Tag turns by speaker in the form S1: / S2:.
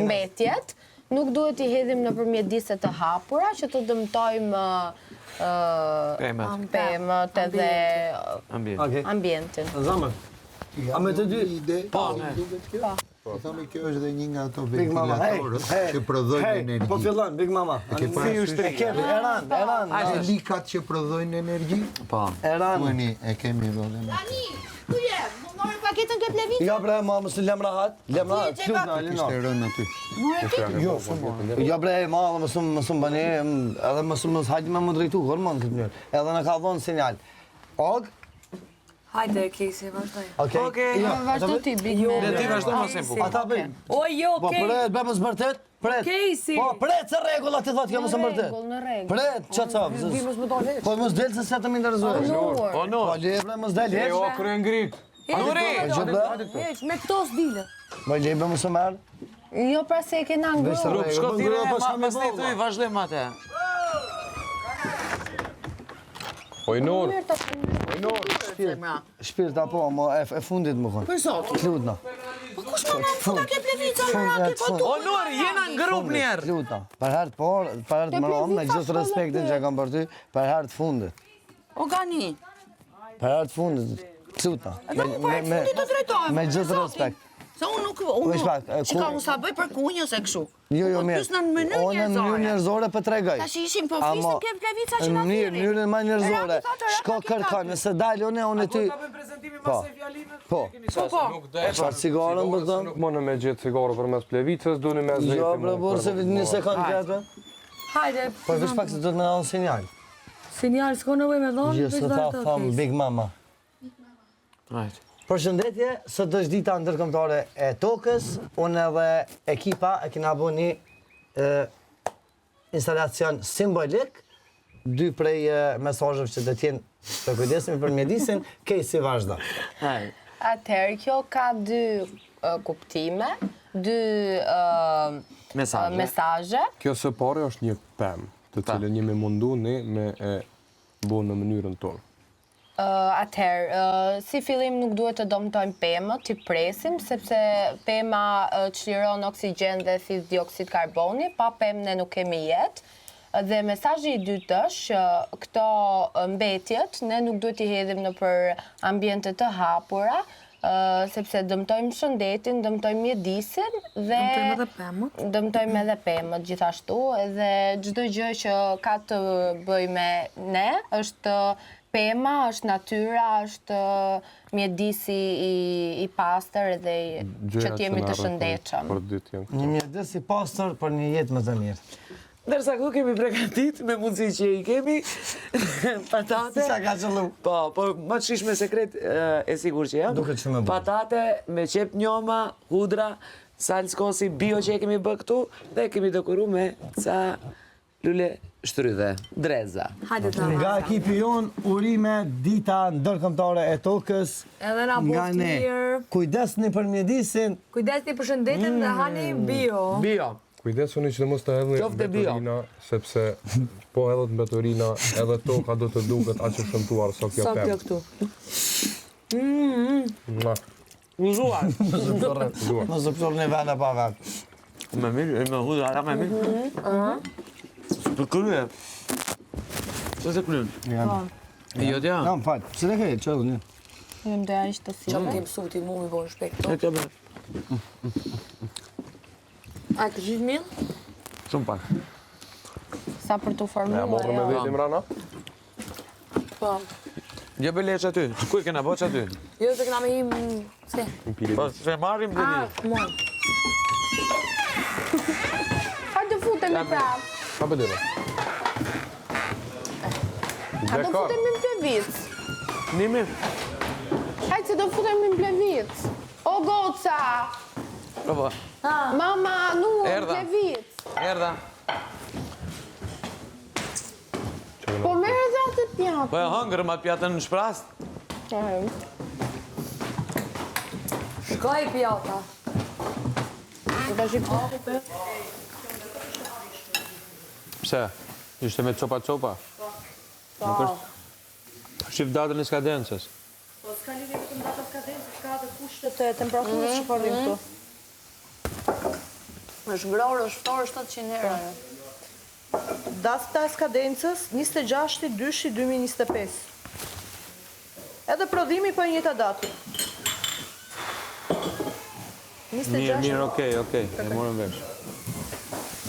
S1: Mbetjet nuk duhet t'i hedhim nëpër mjedise të hapura që të dëmtojmë
S2: Pemët.
S1: pemët edhe ambientin.
S3: Zemër. A me të dy?
S2: Po,
S4: Po. Po themi kjo është dhe një nga ato
S3: Big Mama, hey,
S4: ventilatorët
S3: hey,
S4: që prodhojnë
S3: hey,
S4: energji.
S3: Po fillon Big Mama.
S4: E ke parasysh?
S3: E kemi, e ran, e ran.
S4: Helikat që prodhojnë energji?
S2: Po.
S3: E ran.
S4: Thuani, e kemi dhe dhe ne.
S5: Tani, ku je? Më more paketën ke plevicë?
S3: Jo bre, ma mos lem rahat. Lem rahat, lutna, lina.
S4: Kishte rënë aty.
S5: More ti?
S3: Jo, jo bre, ma edhe mos mos më bëni, edhe mos mos hajde me më drejtu, kur më në këtë mënyrë. Edhe na ka dhënë sinjal. Og,
S6: Hajde, Kejsi, vazhdoj.
S3: okej.
S2: Okej.
S3: Jo,
S1: Vazhdo ti Big
S6: Jo.
S1: Man.
S2: Dhe ti vazhdo mos e bukur.
S3: Ata bëjnë.
S6: O, jo,
S3: Po
S6: Kejsi.
S3: pret, be mos bërtet, pret.
S6: Kejsi.
S3: Po pret se rregulla ti thotë kjo mos e bërtet.
S1: rregull, në rregull.
S3: Pret, ç'a ç'a.
S6: Di mos më dalë hiç.
S3: Po mos del se sa të më interesoj.
S1: Nur.
S2: O,
S3: Po
S2: Nur.
S3: le bre mos del
S7: E
S3: hiç.
S7: o, krye ngrit.
S2: Nuri!
S3: Gjë bre.
S6: Hiç, me këto s'dile.
S3: Po le bre mos e merr.
S1: Jo pra se e kena
S3: Veç
S1: ngrohtë.
S3: rregull,
S2: Shko
S3: po
S2: thire,
S3: ngrohtë, po
S2: ma
S3: s'ka me
S2: pas ne
S3: bo,
S2: thuj, vazhdojmë atë.
S7: Oj, Nur.
S1: Mirë ta
S7: Oj, Nur.
S3: Shpirt apo, mo e, e fundit më konë.
S5: Për zotin.
S3: Lutna.
S5: Po kush më merr puta ke plevica më ra ke po tu.
S2: O, Nur, jena në grup njerë.
S3: Lutna. Për herë të parë, për herë të më romë, me gjithë respektin që kam për ty, për herë të fundit.
S5: O Gani.
S3: Për herë të fundit, lutna.
S5: Edhe unë për herë të fundit të drejtohem.
S3: Me
S5: për
S3: gjithë
S5: zotin.
S3: respekt.
S5: Se unë nuk unë
S3: Veç pak, e,
S5: Shiko,
S3: ku-
S5: unë sa bëj për kunjë ose kështu.
S3: Jo, jo,
S5: Po
S3: mirë.
S5: pyes në mënyrë
S3: Unë në mënyrë
S5: njerëzore.
S3: njerëzore po tregoj.
S5: Tash ishim po
S3: Ama,
S5: flisim ke plevica që na
S3: Në mënyrë,
S5: thirri.
S3: mënyrën më njerëzore.
S5: Raki thotë,
S3: Shko
S5: raki
S3: kërko,
S5: thotë.
S3: nëse dal unë, unë ty.
S2: Ta bëjmë prezantimin
S3: Po.
S2: mas e fjalimet?
S3: Po.
S2: Po, po.
S7: Nuk del.
S3: Çfarë cigaren, po thon?
S7: Nuk mundem me gjetë cigare përmes plevicës, doni me zeti.
S3: Jo, bre, burr, se një sekond këtë.
S6: Hajde.
S3: Po veç pak se do të më dhon sinjal.
S6: Sinjal s'ka nevojë me dhonë,
S3: Jo, se
S6: veç
S3: tha,
S6: vazhdo,
S3: tham
S6: Kejsi.
S3: Big Mama.
S2: Hajde.
S3: Përshëndetje, sot është dita ndërkombëtare e tokës. Unë edhe ekipa e kena bu një e, instalacion simbolik, dy prej e, mesazheve që do të jenë të kujdesemi për mjedisin, Kejsi vazhdo.
S2: Hajde.
S1: Atëherë, kjo ka dy e, kuptime, dy e,
S2: Mesazhe.
S1: e, mesazhe.
S7: Kjo së pari është një pemë, të cilën jemi mundu ne me e bo në mënyrën tonë.
S1: Ë, Atëherë, ë, si fillim nuk duhet të dëmtojmë pemët, t'i presim, sepse pema ë, çliron oksigjen dhe thith dioksid karboni, pa pemë ne nuk kemi jetë. Dhe mesazhi i dytë është që këto ë, mbetjet ne nuk duhet t'i hedhim nëpër ambiente të hapura, ë, sepse dëmtojmë shëndetin, dëmtojmë mjedisin dhe
S6: Dëmtojmë edhe pemët.
S1: Dëmtojmë edhe pemët gjithashtu, edhe çdo gjë që ka të bëjë me ne është pema, është natyra, është mjedisi i, i pastër edhe i- që të jemi të shëndetshëm.
S7: Për ditë janë
S3: Një mjedis i pastër për një jetë më të mirë.
S2: Ndërsa këtu kemi pregatit me mundësi që i kemi patate.
S3: Sa ka qëllu?
S2: Po, po më të shishme sekret e, e sigur që jam.
S3: Duket shumë e bukur.
S2: Patate me qep njoma, hudra, salcë kosi, bio që e kemi bë këtu dhe e kemi dekoru me ca lule shtrydhe, dreza.
S6: Hajde ta.
S3: Nga ekipi jon, urime dita ndërkombëtare e tokës.
S6: Edhe na
S3: Nga
S6: boftë
S3: ne.
S6: mirë.
S3: Kujdesni për mjedisin.
S6: Kujdesni për shëndetin dhe hani bio.
S2: Bio.
S7: Kujdesuni që të mos të hedhni
S2: Qoftë bio.
S7: mbeturina, sepse po hedhët mbeturina, edhe toka do të duket aq e shëmtuar sa kjo
S6: Sa kjo
S7: pemë.
S6: këtu.
S7: Mua.
S2: Uzuar.
S3: Mos u përdor një vend pa vend.
S2: Me mirë, me hudra, ara me mirë. Për krye. Sa se kryen?
S3: Ja.
S2: Jo, t'ja.
S3: Na, më fal. Pse ne ke çfarë një?
S1: Jem doja ishte si.
S6: Qa më ke mësu ti mu mi bo në shpejt këto.
S2: E kjo bërë.
S6: A ke gjithë mill?
S2: Shumë pak.
S1: Sa për t'u
S7: Ja
S1: formuar.
S7: morëm me
S1: jo.
S7: veti mrana.
S6: Po.
S2: Jo bëleç aty. Ku e kena bë aty?
S6: Jo, se kena me im... Se?
S2: Po se marrim
S6: Ah,
S2: bëleç.
S6: mua.
S1: Hajde futemi pra.
S7: Ka bëdere.
S1: A do
S7: Dekor.
S1: futemi në plevic?
S2: Nimi.
S1: Hajde se do futemi në plevic. O goca!
S2: Po po.
S1: Mama, nu, në
S2: Erdha.
S1: plevic.
S2: Erdha.
S1: Po merë edhe atë pjatë.
S2: Po e hëngrëm atë pjatën në shprast.
S6: Shkoj pjata.
S1: Do shikoj.
S7: Pse? Ishte me copa copa? Nuk është. Shif datën e skadencës.
S8: Po s'ka lidhje vetëm data skadencës, ka edhe kushtet e temperaturës që po rrim këtu.
S6: Është ngrohur, është ftohur 700 herë ajo.
S8: Data e skadencës 26 2 2025. Edhe prodhimi po e njëjta datë.
S7: Mirë, mirë, okej, okej, e morëm vesh.